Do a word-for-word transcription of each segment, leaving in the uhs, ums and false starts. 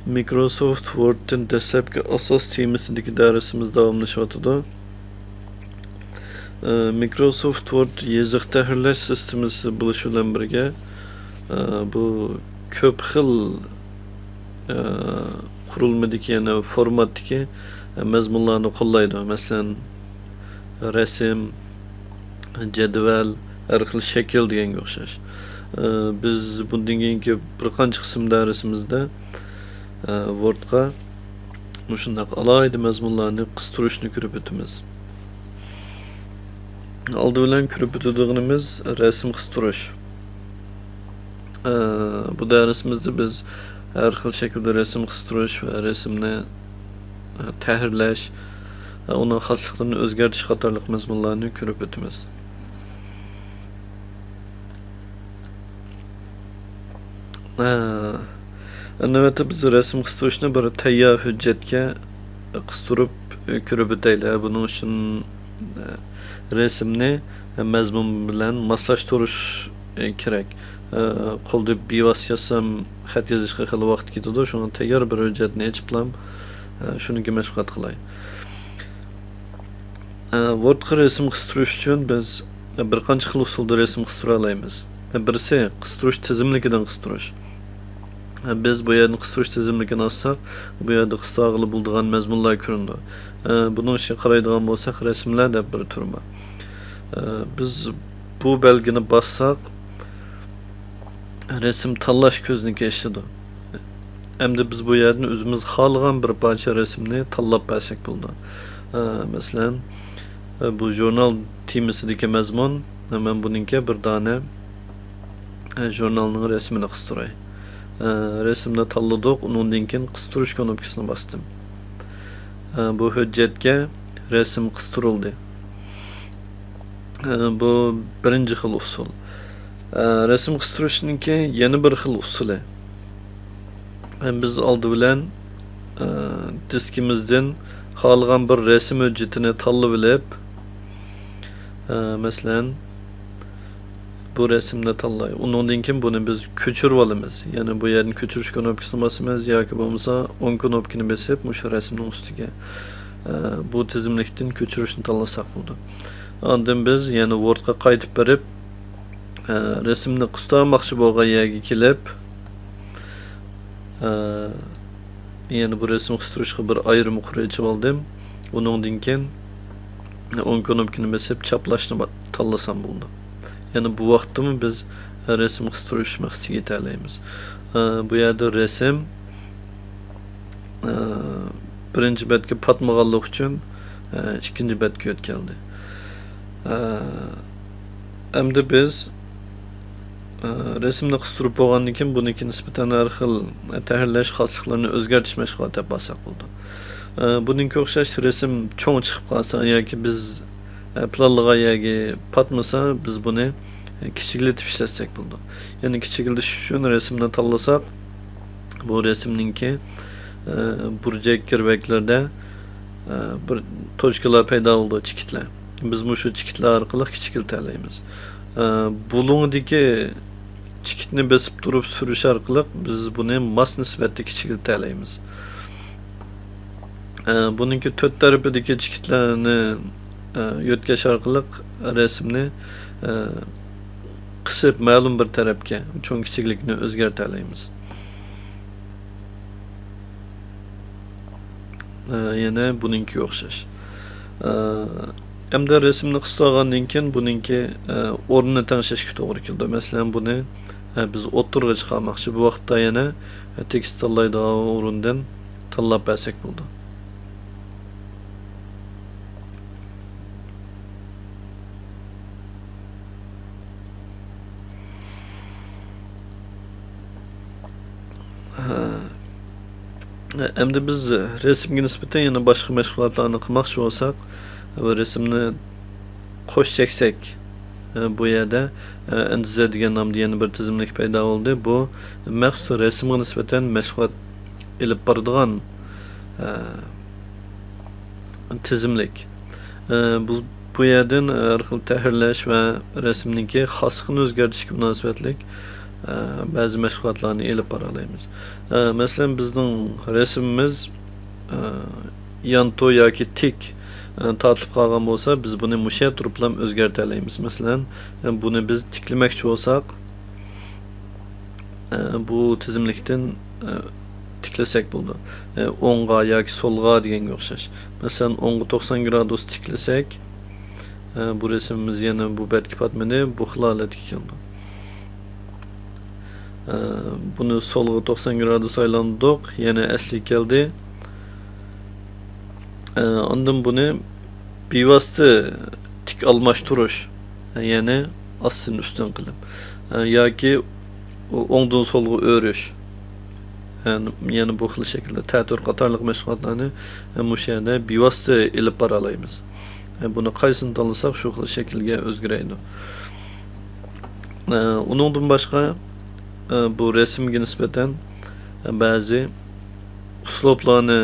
مىكروسوفت ۋوردتىن دەسلەپكى ئاساس تېمىسىدىكى دەرسىمىز داۋاملىشىۋاتىدۇ. ئى، مىكروسوفت ۋورد يېزىق تەھرىرلەش سىستېمىسى بولۇش بىلەن بىرگە، ئى، بۇ كۆپ خىل، ئى، قۇرۇلمىدىكى، يەنى فورماتتىكى، ئى، مەزمۇنلارنى قوللايدۇ. مەسىلەن، رەسىم، جەدۋەل، ھەر خىل شەكىل دېگەنگە ئوخشاش. ئى، بىز بۇندىن كېيىنكى بىر قانچە قىسىم دەرسىمىزدە، ئى، ۋوردقا مۇشۇنداق ئالاھىدە مەزمۇنلارنى قىستۇرۇشنى كۆرۈپ ئۆتىمىز. ئالدى بىلەن كۆرۈپ ئۆتىدىغىنىمىز رەسىم قىستۇرۇش. ئى، بۇ دەرسىمىزدە بىز ھەر خىل شەكىلدە رەسىم قىستۇرۇش ۋە رەسىمنى، ئى، تەھرىرلەش، ئى، ئۇنىڭ خاسلىقلىرىنى ئۆزگەرتىش قاتارلىق مەزمۇنلارنى كۆرۈپ ئۆتىمىز. ئى، نۆۋەتتە بىز رەسىم قىستۇرۇشنى بىر تەييار ھۆججەتكە قىستۇرۇپ، ئى، كۆرۈپ ئۆتەيلى. بۇنىڭ ئۈچۈن، ئى، رەسىمنى مەزمۇن بىلەن ماسلاشتۇرۇش، ئى، كېرەك. ئى، قولدا بىۋاسىتە يازسام، خەت يېزىشقا خېلى ۋاقىت كېتىدۇ. شۇڭا تەييار بىر ھۆججەتنى ئېچىپلام، ئى، شۇنىڭكى مەشغۇلات قىلاي. ئى، ۋوردقا رەسىم قىستۇرۇش ئۈچۈن بىز بىر قانچە خىل ئۇسۇلدا رەسىم قىستۇرالايمىز. بىرسى، قىستۇرۇش تىزىملىكىدىن قىستۇرۇش. بىز بۇ يەردىن قىستۇرۇش تىزىملىكىنى ئاچساق، بۇ يەردە قىستۇرغىلى بولىدىغان مەزمۇنلار كۆرۈنىدۇ. ئە، بۇنىڭ ئىچىگە قارايدىغان بولساق، رەسىملەر دەپ بىر تۈر بار. ئە، بىز بۇ بەلگىنى باسساق، رەسىم تاللاش كۆزنىكى ئېچىلىدۇ. ئەمدى بىز بۇ يەردىن ئۆزىمىز خالىغان بىر پارچە رەسىمنى تاللاپ بەرسەك بولىدۇ. ئە، مەسىلەن، ئە، بۇ ژۇرنال تېمىسىدىكى مەزمۇن، ئە، مەن بۇنىڭكى بىر دانە ئە، ژۇرنالنىڭ رەسىمىنى قىستۇراي. ئە، رەسىمنى تاللىدۇق، ئۇنىڭدىن كېيىن قىستۇرۇش كۇنۇپكىسىنى باستىم. ئە، بۇ ھۆججەتكە رەسىم قىستۇرۇلدى. ئە، بۇ بىرىنچى خىل ئۇسۇل. ئە، رەسىم قىستۇرۇشنىڭكى يەنە بىر خىل ئۇسۇلى. ئە، بىز ئالدى بىلەن، ئە، دىسكىمىزدىن خالىغان بىر رەسىم ھۆججىتىنى تاللىۋېلىپ، ئە، مەسىلەن، بۇ رەسىمنى تاللاي. ئۇنىڭدىن كېيىن بۇنى بىز كۆچۈرۈۋالىمىز. يەنى بۇ يەردىن كۆچۈرۈش كۇنۇپكىسىنى باسىمىز ياكى بولمىسا ئوڭ كۇنۇپكىنى بېسىپ، مۇشۇ رەسىمنىڭ ئۈستىگە، ئە، بۇ تىزىملىكتىن كۆچۈرۈشنى تاللىساق بولىدۇ. ئاندىن بىز يەنە ۋوردقا قايتىپ بېرىپ، ئە، رەسىمنى قىستۇرماقچى بولغان يەرگە كېلىپ، ئە، يەنە بۇ رەسىم قىستۇرۇشقا بىر ئايرىم قۇر ئېچىۋالدىم. ئۇنىڭدىن كېيىن ئوڭ كۇنۇپكىنى بېسىپ چاپلاشنى با-، تاللىسام بولىدۇ. يەنى بۇ ۋاقىتتىمۇ بىز رەسىم قىستۇرۇش مەقسىتىگە يېتەلەيمىز. ئە، بۇ يەردە رەسىم، ئە، بىرىنچى بەتكە پاتمىغانلىقى ئۈچۈن، ئە، ئىككىنچى بەتكە ئۆتكەلدى. ئە، ئەمدى بىز، ئە، رەسىمنى قىستۇرۇپ بولغاندىن كېيىن، بۇنىڭكى نىسبەتەن ھەر خىل تەھرىرلەش خاسلىقلىرىنى ئۆزگەرتىش مەشغۇلاتى دەپ باساق بولىدۇ. ئە، بۇنىڭكى ئوخشاش رەسىم چوڭ چىقىپ قالسا ياكى بىز، ئە، پىلانلىغان يەرگە پاتمىسا، بىز بۇنى، ئە، كىچىكلىتىپ ئىشلەتسەك بولىدۇ. يەنى كىچىكلىتىش ئۈچۈن رەسىمنى تاللىساق، بۇ رەسىمنىڭكى، ئە، بۇرجەك گىرۋەكلىرىدە، ئە، بىر توچكىلار پەيدا بولىدۇ، چېكىتلەر. بىز مۇشۇ چېكىتلەر ئارقىلىق كىچىكلىتەلەيمىز. ئە، بۇلۇڭدىكى چېكىتنى بېسىپ تۇرۇپ سۈرۈش ئارقىلىق بىز بۇنى ماس نىسبەتتە كىچىكلىتەلەيمىز. ئە، بۇنىڭكى تۆت تەرىپىدىكى چېكىتلەرنى، ئە، يۆتكەش ئارقىلىق رەسىمنى، ئە، قىسىپ مەلۇم بىر تەرەپكە چوڭ كىچىكلىكىنى ئۆزگەرتەلەيمىز. ئە، يەنە بۇنىڭكىگە ئوخشاش. ئە، ئەمدى رەسىمنى قىستۇرغاندىن كېيىن بۇنىڭكى، ئە، ئورنىنى تەڭشەشكە توغرا كېلىدۇ. مەسىلەن، بۇنى، ئە، بىز ئوتتۇرىغا چىقارماقچى. بۇ ۋاقىتتا يەنە، ئە، تېكىست تاللايدىغان ئورۇندىن تاللاپ بەرسەك بولىدۇ. ئەمدى بىز رەسىمگە نىسبەتەن يەنە باشقا مەشغۇلاتلارنى قىلماقچى بولساق، بۇ رەسىمنى قوش چەكسەك، بۇ يەردە ئەندىزە دېگەن نامدا يەنە بىر تىزىملىك پەيدا بولدى. بۇ مەخسۇس رەسىمگە نىسبەتەن مەشغۇلات ئېلىپ بارىدىغان تىزىملىك. ئە، بۇ، بۇ يەردىن، ئە، ھەر خىل تەھرىرلەش ۋە رەسىمنىڭكى خاسلىقىنى ئۆزگەرتىشكە مۇناسىۋەتلىك، ئە، بەزى مەشغۇلاتلارنى ئېلىپ بارالايمىز. ئە، مەسىلەن، بىزنىڭ رەسىمىمىز، ئە، يانتۇ ياكى تىك، ئە، تارتىلىپ قالغان بولسا، بىز بۇنى مۇشۇ يەردە تۇرۇپلا ئۆزگەرتەلەيمىز. مەسىلەن، ئە، بۇنى بىز تىكلىمەكچى بولساق، ئە، بۇ تىزىملىكتىن، ئە، تىكلىسەك بولىدۇ. ئە، ئوڭغا ياكى سولغا دېگەنگە ئوخشاش. مەسىلەن، ئوڭغا توقسان گرادۇس تىكلىسەك، ئە، بۇ رەسىمىمىز يەنە بۇ بەتكە پاتمىدى، بۇ خىل ھالەتكە كەلدى. ئە، بۇنى سولغا توقسان گرادۇس ئايلاندۇردۇق، يەنە ئەسلىگە كەلدى. ئە، ئاندىن بۇنى بىۋاسىتە تىك ئالماشتۇرۇش، يەنى ئاستىن ئۈستۈن قىلىپ، ئە، ياكى ئوڭدىن سولغا ئۆرۈش، يەنى، يەنى بۇ خىل شەكىلدە تەتۈر قاتارلىق مەشغۇلاتلارنى، ئە، مۇشۇ يەردە بىۋاسىتە ئېلىپ بارالايمىز. ئە، بۇنى قايسىنى تاللىساق، شۇ خىل شەكىلگە ئۆزگىرەيدۇ. ئە، ئۇنىڭدىن باشقا، ئە، بۇ رەسىمگە نىسبەتەن، ئە، بەزى ئۇسلۇبلارنى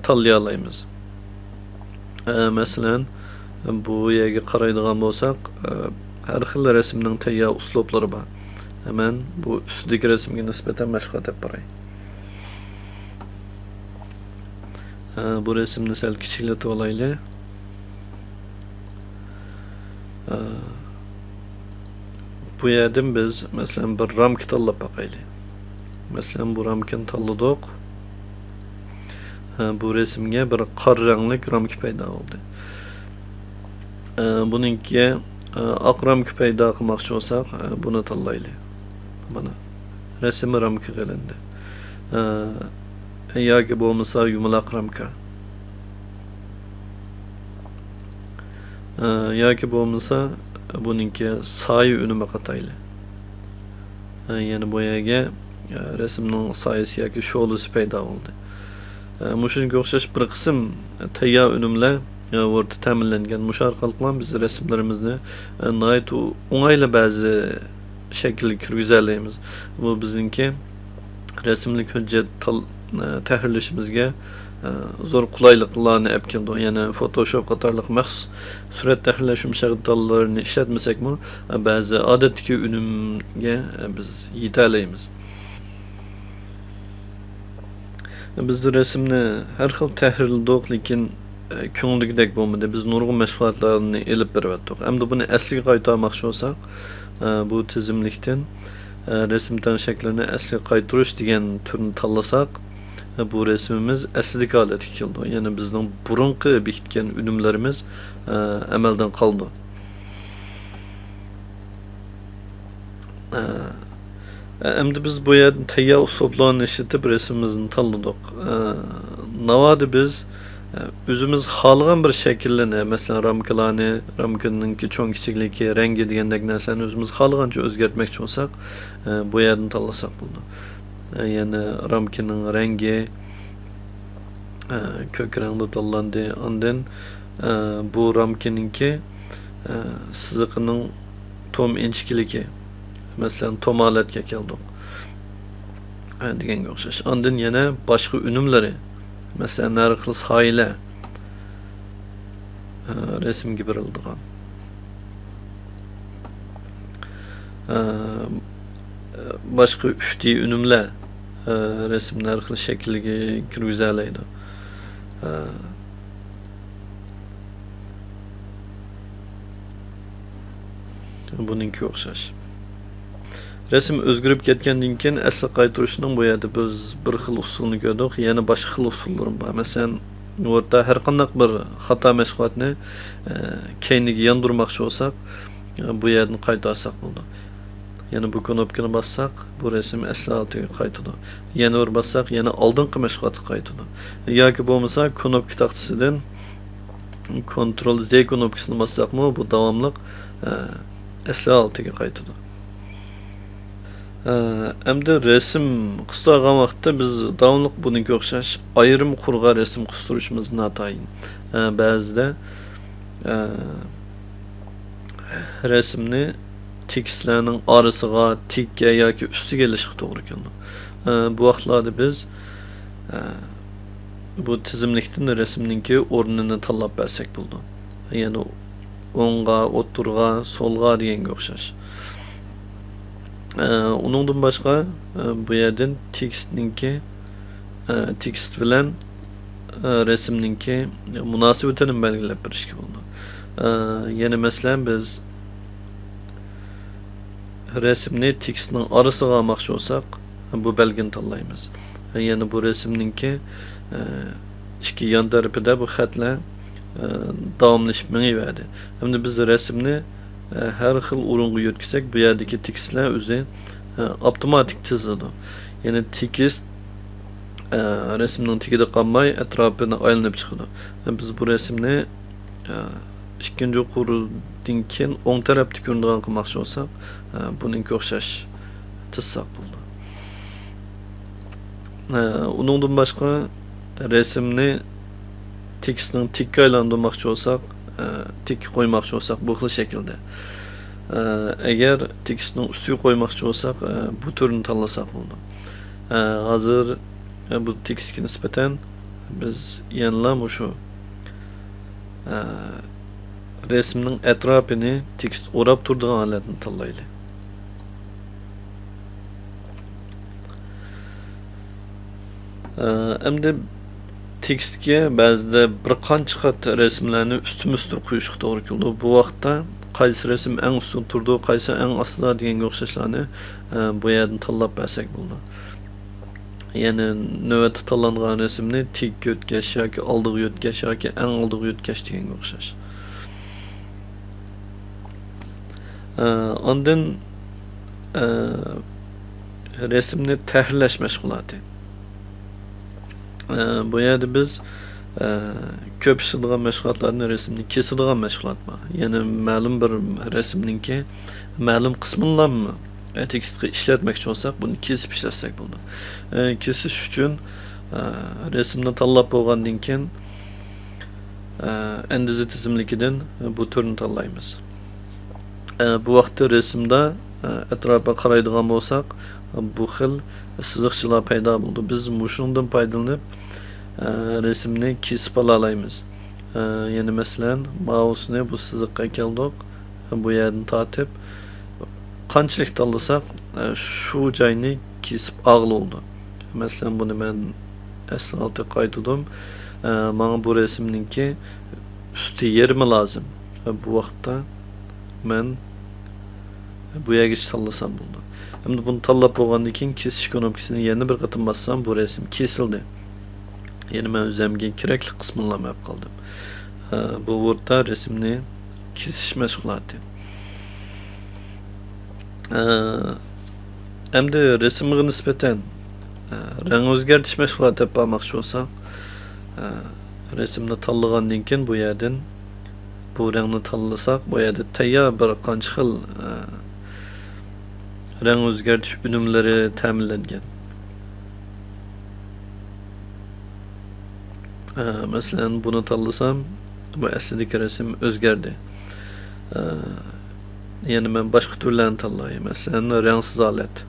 تاللىيالايمىز. ئە، مەسىلەن، بۇ يەرگە قارايدىغان بولساق، ئە، ھەر خىل رەسىمنىڭ تەييار ئۇسلۇبلىرى بار. مەن بۇ ئۈستىدىكى رەسىمگە نىسبەتەن مەشغۇلات ئېلىپ باراي. ئە، بۇ رەسىمنى سەل كىچىكلىتىۋالايلى. ئە، بۇ يەردىن بىز، مەسىلەن، بىر رامكا تاللاپ باقايلى. مەسىلەن، بۇ رامكىنى تاللىدۇق. ئە، بۇ رەسىمگە بىر قارا رەڭلىك رامكا پەيدا بولدى. ئە، بۇنىڭكى، ئە، ئاق رامكا پەيدا قىلماقچى بولساق، ئە، بۇنى تاللايلى. مانا، رەسىم رامكىغا ئېلىندى. ئە، ياكى بولمىسا يۇمىلاق رامكا. ئە، ياكى بولمىسا بۇنىڭكى سايە ئۈنۈمى قاتايلى. ئە، يەنە بۇ يەرگە، ئە، رەسىمنىڭ سايىسى ياكى شولىسى پەيدا بولدى. ئە، مۇشۇنىڭغا ئوخشاش بىر قىسىم تەييار ئۈنۈملەر، ئە، ئورتا تەمىنلەنگەن. مۇشۇ ئارقىلىقلا بىز رەسىملىرىمىزنى، ئە، ناھايىتى ئوڭايلا بەزى شەكىلگە كىرگۈزەلەيمىز. بۇ بىزنىڭكى رەسىملىك ھۆججەت تال-، ئە، تەھرىرلىشىمىزگە، ئە، زور قولايلىقلارنى ئەپ كېلىدۇ. يەنە فوتوشوپ قاتارلىق مەخسۇس سۈرەت تەھرىرلەش يۇمشاق دېتاللىرىنى ئىشلەتمىسەكمۇ، ئە، بەزى ئادەتتىكى ئۈنۈمگە، ئە، بىز يېتەلەيمىز. بىز رەسىمنى ھەر خىل تەھرىرلىدۇق، لېكىن، ئە، كۆڭۈلدىكىدەك بولمىدى. بىز نۇرغۇن مەشغۇلاتلارنى ئېلىپ بېرىۋەتتۇق. ئەمدى بۇنى ئەسلىگە قايتۇرماقچى بولساق، ئە، بۇ تىزىملىكتىن، ئە، رەسىم تەڭ شەكلىرىنى ئەسلىگە قايتۇرۇش دېگەن تۈرنى تاللىساق، ئە، بۇ رەسىمىمىز ئەسلىدىكى ھالەتكە كېلىدۇ. يەنى بىزنىڭ بۇرۇنقى بېكىتكەن ئۈنۈملىرىمىز، ئە، ئەمەلدىن قالىدۇ. ئە، ئەمدى بىز بۇ يەردىن تەييار ئۇسلۇبلارنى ئىشلىتىپ رەسىمىمىزنى تاللىدۇق. ئە، ناۋادا بىز، ئە، ئۆزىمىز خالىغان بىر شەكىللەرنى، مەسىلەن، رامكىلارنى، رامكىنىڭكى چوڭ كىچىكلىكى، رەڭگى دېگەندەك نەرسىلەرنى ئۆزىمىز خالىغانچە ئۆزگەرتمەكچى بولساق، ئە، بۇ يەردىن تاللىساق بولىدۇ. ئە، يەنە رامكىنىڭ رەڭگى، ئە، كۆك رەڭدە تاللاندى. ئاندىن، ئە، بۇ رامكىنىڭكى، ئە، سىزىقىنىڭ توم ئىنچىكىلىكى، مەسىلەن، توم ھالەتكە كەلدۇق، ئە، دېگەنگە ئوخشاش. ئاندىن يەنە باشقا ئۈنۈملىرى، مەسىلەن، ھەر خىل سايىلەر، ئە، رەسىمگە بېرىلىدىغان. ئە، باشقا ئۈچ دى ئۈنۈملەر، ئە، رەسىمنى ھەر خىل شەكىلگە كىرگۈزەلەيدۇ. ئە، بۇنىڭكىگە ئوخشاش. رەسىم ئۆزگىرىپ كەتكەندىن كېيىن ئەسلىگە قايتۇرۇشنىڭ بۇ يەردە بىز بىر خىل ئۇسۇلنى كۆردۇق، يەنە باشقا خىل ئۇسۇللىرىمۇ بار. مەسىلەن، ئورتا ھەر قانداق بىر خاتا مەشغۇلاتنى، ئە، كەينىگە ياندۇرماقچى بولساق، ئە، بۇ يەردىن قايتۇرساق بولىدۇ. يەنە بۇ كۇنۇپكىنى باسساق، بۇ رەسىم ئەسلى ھالىتىگە قايتىدۇ. يەنە بىر باسساق، يەنە ئالدىنقى مەشغۇلاتقا قايتىدۇ. ياكى بولمىسا كۇنۇپكا تاختىسىدىن كونترول زې كۇنۇپكىسىنى باسساقمۇ، بۇ داۋاملىق، ئە، ئەسلى ھالىتىگە قايتىدۇ. ئە، ئەمدى رەسىم قىستۇرغان ۋاقىتتا بىز داۋاملىق بۇنىڭغا ئوخشاش ئايرىم قۇرغا رەسىم قىستۇرۇشىمىز ناتايىن. ئە، بەزىدە، ئە، رەسىمنى تېكىستلەرنىڭ ئارىسىغا، تېكىگە ياكى ئۈستىگە ئېلىشقا توغرا كېلىدۇ. ئە، بۇ ۋاقىتلاردا بىز، ئە، بۇ تىزىملىكتىن رەسىمنىڭكى ئورنىنى تاللاپ بەرسەك بولىدۇ. يەنى ئوڭغا، ئوتتۇرىغا، سولغا دېگەنگە ئوخشاش. ئە، ئۇنىڭدىن باشقا، ئە، بۇ يەردىن تېكىستنىڭكى، ئە، تېكىست بىلەن، ئە، رەسىمنىڭكى مۇناسىۋىتىنى بەلگىلەپ بېرىشكە بولىدۇ. ئە، يەنە مەسىلەن، بىز رەسىمنى تېكىستنىڭ ئارىسىغا ئالماقچى بولساق، بۇ بەلگىنى تاللايمىز. يەنە بۇ رەسىمنىڭكى، ئە، ئىككى يان تەرىپىدە بۇ خەتلەر، ئە، داۋاملىشىپ مېڭىۋەردى. ئەمدى بىز رەسىمنى، ئە، ھەر خىل ئورۇنغا يۆتكىسەك، بۇ يەردىكى تېكىستلەر ئۆزى، ئە، ئاپتوماتىك تىزىلىدۇ. يەنى تېكىست، ئە، رەسىمنىڭ تېگىدە قالماي، ئەتراپىنى ئايلىنىپ چىقىدۇ. بىز بۇ رەسىمنى، ئە، ئىككىنچى قۇردىن كېيىن ئوڭ تەرەپتە كۆرۈنىدىغان قىلماقچى بولساق، ئە، بۇنىڭكى ئوخشاش تىزساق بولىدۇ. ئە، ئۇنىڭدىن باشقا، رەسىمنى تېكىستنىڭ تېكىگە ئايلاندۇرماقچى بولساق، ئە، تېكىگە قويماقچى بولساق، بۇ خىل شەكىلدە. ئە، ئەگەر تېكىستنىڭ ئۈستىگە قويماقچى بولساق، ئە، بۇ تۈرنى تاللىساق بولىدۇ. ئە، ھازىر، ئە، بۇ تېكىستكە نىسبەتەن بىز يەنىلا مۇشۇ، ئە، رەسىمنىڭ ئەتراپىنى تېكىست ئوراپ تۇرىدىغان ھالەتنى تاللايلى. ئە، ئەمدى تېكىستكە بەزىدە بىر قانچە قات رەسىملەرنى ئۈستمۇ ئۈستۈن قويۇشقا توغرا كېلىدۇ. بۇ ۋاقىتتا قايسى رەسىم ئەڭ ئۈستۈن تۇرىدۇ، قايسى ئەڭ ئاستىدا دېگەنگە ئوخشاشلارنى، ئە، بۇ يەردىن تاللاپ بەرسەك بولىدۇ. يەنى نۆۋەتتە تاللانغان رەسىمنى تېگىگە يۆتكەش ياكى ئالدىغا يۆتكەش ياكى ئەڭ ئالدىغا يۆتكەش دېگەنگە ئوخشاش. ئە، ئاندىن، ئە، رەسىمنى تەھرىرلەش مەشغۇلاتى. ئە، بۇ يەردە بىز، ئە، كۆپ ئىشلىتىدىغان مەشغۇلاتلاردىن رەسىمنى كېسىدىغان مەشغۇلات بار. يەنى مەلۇم بىر رەسىمنىڭكى مەلۇم قىسمىنىلا، ئە، تېكىستقا ئىشلەتمەكچى بولساق، بۇنى كېسىپ ئىشلەتسەك بولىدۇ. ئە، كېسىش ئۈچۈن، ئە، رەسىمنى تاللاپ بولغاندىن كېيىن، ئە، ئەندىزە تىزىملىكىدىن بۇ تۈرنى تاللايمىز. ئە، بۇ ۋاقىتتا رەسىمدە، ئە، ئەتراپىغا قارايدىغان بولساق، بۇ خىل سىزىقچىلار پەيدا بولىدۇ. بىز مۇشۇنىڭدىن پايدىلىنىپ، ئە، رەسىمنى كېسىپ ئالالايمىز. ئە، يەنە مەسىلەن، مائۇسنى بۇ سىزىققا ئەكەلدۇق. بۇ يەردىن تارتىپ قانچىلىك تاللىساق، ئە، شۇ جاينى كېسىپ ئالغىلى بولىدۇ. مەسىلەن، بۇنى مەن ئەسلى ھالىتىگە قايتۇردۇم. ئە، ماڭا بۇ رەسىمنىڭكى ئۈستى يېرىمى لازىم. ئە، بۇ ۋاقىتتا مەن بۇ يەرگىچە تاللىسام بولىدۇ. ئەمدى بۇنى تاللاپ بولغاندىن كېيىن كېسىش كۇنۇپكىسىنى يەنە بىر قېتىم باسسام، بۇ رەسىم كېسىلدى. يەنە مەن ئۆزۈمگە كېرەكلىك قىسمىنىلا ئېلىپ قالدىم. ئە، بۇ بۇردا رەسىمنى كېسىش مەشغۇلاتى. ئە، ئەمدى رەسىمگە نىسبەتەن، ئە، رەڭ ئۆزگەرتىش مەشغۇلاتى ئېلىپ بارماقچى بولساق، ئە، رەسىمنى تاللىغاندىن كېيىن بۇ يەردىن بۇ رەڭنى تاللىساق، بۇ يەردە تەييار بىر قانچە خىل، ئە، رەڭ ئۆزگەرتىش ئۈنۈملىرى تەمىنلەنگەن. ئە، مەسىلەن، بۇنى تاللىسام، بۇ ئەسلىدىكى رەسىم ئۆزگەردى. ئە، يەنە مەن باشقا تۈرلەرنى تاللاي. مەسىلەن، رەڭسىز ھالەت.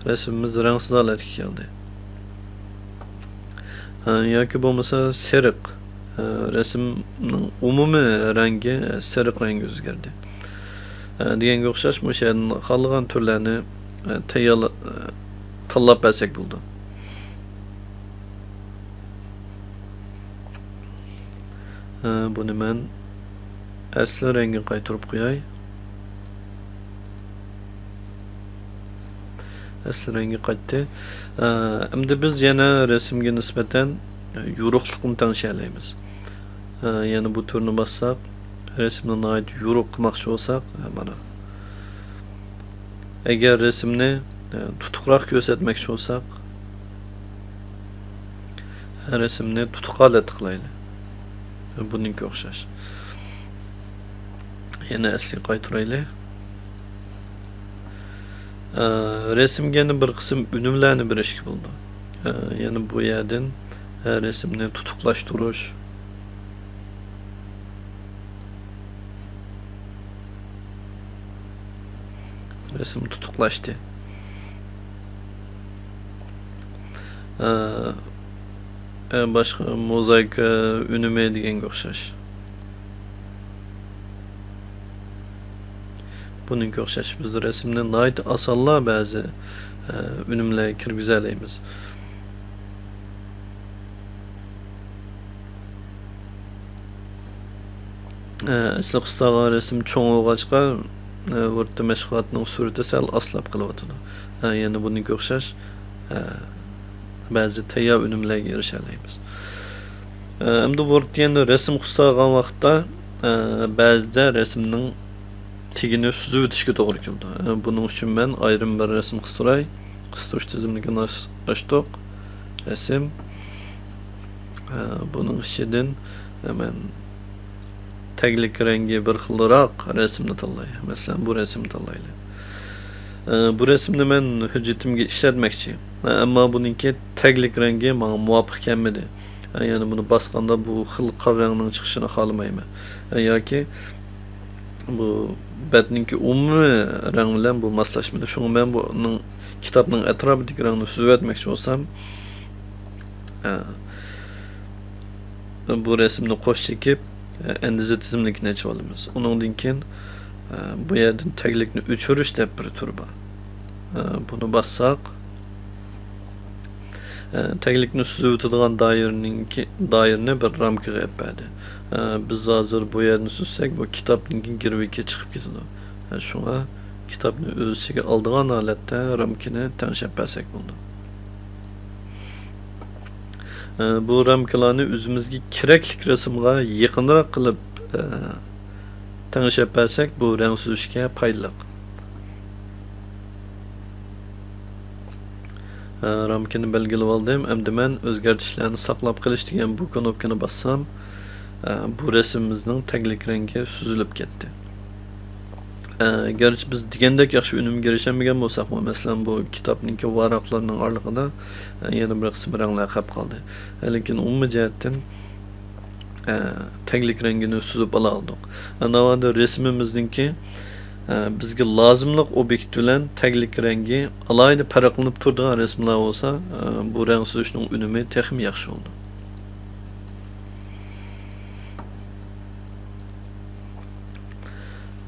رەسىمىمىز رەڭسىز ھالەتكە كەلدى. ئە، ياكى بولمىسا سېرىق. ئە، رەسىمنىڭ ئومۇمىي رەڭگى، ئە، سېرىق رەڭگە ئۆزگەردى. ئە، دېگەنگە ئوخشاش، مۇشۇ يەردىن خالىغان تۈرلەرنى، ئە، تەييارلا-، ئە، تاللاپ بەرسەك بولىدۇ. ئە، بۇنى مەن ئەسلى رەڭگە قايتۇرۇپ قوياي. ئەسلى رەڭگە قايتتى. ئە، ئەمدى بىز يەنە رەسىمگە نىسبەتەن يورۇقلۇقنى تەڭشىيەلەيمىز. ئە، يەنە بۇ تۈرنى باسساق، رەسىمنى ناھايىتى يورۇق قىلماقچى بولساق، ئە، مانا. ئەگەر رەسىمنى، ئە، تۇتۇقراق كۆرسەتمەكچى بولساق، ئە، رەسىمنى تۇتۇق ھالەتتە قىلايلى. بۇنىڭكى ئوخشاش. يەنە ئەسلىگە قايتۇرايلى. ئە، رەسىمگە يەنە بىر قىسىم ئۈنۈملەرنى بېرىشكە بولىدۇ. ئە، يەنە بۇ يەردىن، ئە، رەسىمنى تۇتۇقلاشتۇرۇش. رەسىم تۇتۇقلاشتى. ئە، ئە، باشقا موزايكا ئۈنۈمى دېگەنگە ئوخشاش. بۇ بۇنىڭغا ئوخشاش بىز رەسىمنى ناھايىتى ئاسانلا بەزى، ئە، ئۈنۈملەرگە كىرگۈزەلەيمىز. ئە، ئەسلى قىستالغان رەسىم چوڭ بولغاچقا، ئە، ۋورد مەشغۇلاتنىڭ سۈرئىتى سەل ئاستىلاپ قېلىۋاتىدۇ. ئە، يەنە بۇنىڭغا ئوخشاش، ئە، بەزى تەييار ئۈنۈملەرگە ئېرىشەلەيمىز. ئە، ئەمدى ۋورد يەنە رەسىم قىستالغان ۋاقىتتا، ئە، بەزىدە رەسىمنىڭ تېگىنى سۈزۈۋېتىشكە توغرا كېلىدۇ. ئە، بۇنىڭ ئۈچۈن مەن ئايرىم بىر رەسىم قىستۇراي. قىستۇرۇش تىزىملىكىنى ئاچ-، ئاچتۇق. رەسىم. ئە، بۇنىڭ ئىچىدىن، ئە، مەن تەگلىك رەڭگى بىر خىلراق رەسىمنى تاللاي. مەسىلەن، بۇ رەسىمنى تاللايلى. ئە، بۇ رەسىمنى مەن ھۆججىتىمگە ئىشلەتمەكچى. ئە، ئەمما بۇنىڭكى تەگلىك رەڭگى ماڭا مۇۋاپىق كەلمىدى. ئە، يەنى بۇنى باسقاندا بۇ خىل قارا رەڭنىڭ چىقىشىنى خالىمايمەن. ئە، ياكى بۇ بەتنىڭكى ئومۇمىي رەڭ بىلەن بۇ ماسلاشمىدى. شۇڭا مەن بۇنىڭ، كىتابنىڭ ئەتراپىدىكى رەڭنى سۈزۈۋەتمەكچى بولسام، ئە، بۇ رەسىمنى قوش چېكىپ، ئە، ئەندىزە تىزىملىكىنى ئېچىۋالىمىز. ئۇنىڭدىن كېيىن، ئە، بۇ يەردىن تەگلىكنى ئۆچۈرۈش دەپ بىر تۈر بار. ئە، بۇنى باسساق، ئە، تەگلىكنى سۈزۈۋېتىدىغان دائىرىنىڭكى، دائىرىنى بىر رامكىغا ئېلىپ بەردى. ئە، بىز ھازىر بۇ يەردىن سۈزسەك، بۇ كىتابنىڭكى گىرۋىكى چىقىپ كېتىدۇ. ئە، شۇڭا كىتابنى ئۆز ئىچىگە ئالىدىغان ھالەتتە رامكىنى تەڭشەپ بەرسەك بولىدۇ. ئە، بۇ رامكىلارنى ئۆزىمىزگە كېرەكلىك رەسىمغا يېقىنراق قىلىپ، ئە، تەڭشەپ بەرسەك، بۇ رەڭ سۈزۈشكە پايدىلىق. ئە، رامكىنى بەلگىلىۋالدىم. ئەمدى مەن ئۆزگەرتىشلەرنى ساقلاپ قېلىش دېگەن بۇ كۇنۇپكىنى باسسام، ئە، بۇ رەسىمىمىزنىڭ تەگلىك رەڭگى سۈزۈلۈپ كەتتى. ئە، گەرچە بىز دېگەندەك ياخشى ئۈنۈمگە ئېرىشەلمىگەن بولساقمۇ، مەسىلەن، بۇ كىتابنىڭكى ۋاراقلىرىنىڭ ئارىلىقىدا، ئە، يەنە بىر قىسىم رەڭلەر قېلىپ قالدى. ئە، لېكىن ئومۇمىي جەھەتتىن، ئە، تەگلىك رەڭگىنى سۈزۈپ ئالالىدۇق. ئە، ناۋادا رەسىمىمىزنىڭكى، ئە، بىزگە لازىملىق ئوبيېكت بىلەن تەگلىك رەڭگى ئالاھىدە پەرقلىنىپ تۇرىدىغان رەسىملەر بولسا، ئە، بۇ رەڭ سۈزۈشنىڭ ئۈنۈمى تېخىمۇ ياخشى بولىدۇ.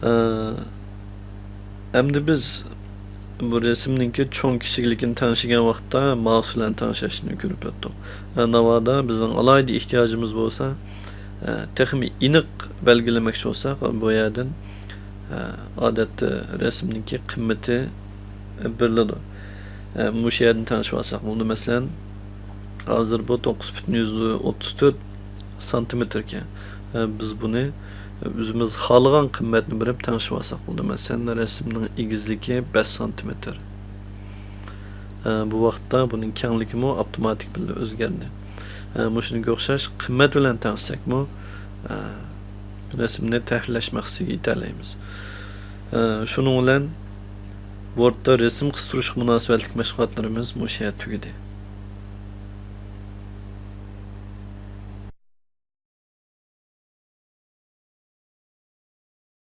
ئە، ئەمدى بىز بۇ رەسىمنىڭكى چوڭ كىچىكلىكىنى تەڭشىگەن ۋاقىتتا مائۇس بىلەن تەڭشەشنى كۆرۈپ ئۆتتۇق. ئە، ناۋادا بىزنىڭ ئالاھىدە ئېھتىياجىمىز بولسا، ئە، تېخىمۇ ئېنىق بەلگىلىمەكچى بولساق، بۇ يەردىن، ئە، ئادەتتە رەسىمنىڭكى قىممىتى بېرىلىدۇ. ئە، مۇشۇ يەردىن تەڭشىۋالساق بولىدۇ. مەسىلەن، ھازىر بۇ توققۇز پۈتۈن يۈزدىن ئوتتۇز تۆت سانتىمېتىركەن. ئە، بىز بۇنى ئۆزىمىز خالىغان قىممەتنى بېرىپ تەڭشىۋالساق بولىدۇ. مەسىلەن، رەسىمنىڭ ئېگىزلىكى بەش سانتىمېتىر. ئە، بۇ ۋاقىتتا بۇنىڭ كەڭلىكىمۇ ئاپتوماتىك بىللە ئۆزگەردى. ئە، مۇشۇنىڭغا ئوخشاش قىممەت بىلەن تەڭشىسەكمۇ، ئە، رەسىمنى تەھرىرلەش مەقسىتىگە يېتەلەيمىز. ئە، شۇنىڭ بىلەن ۋوردتا رەسىم قىستۇرۇشقا مۇناسىۋەتلىك مەشغۇلاتلىرىمىز مۇشۇ يەردە تۈگىدى.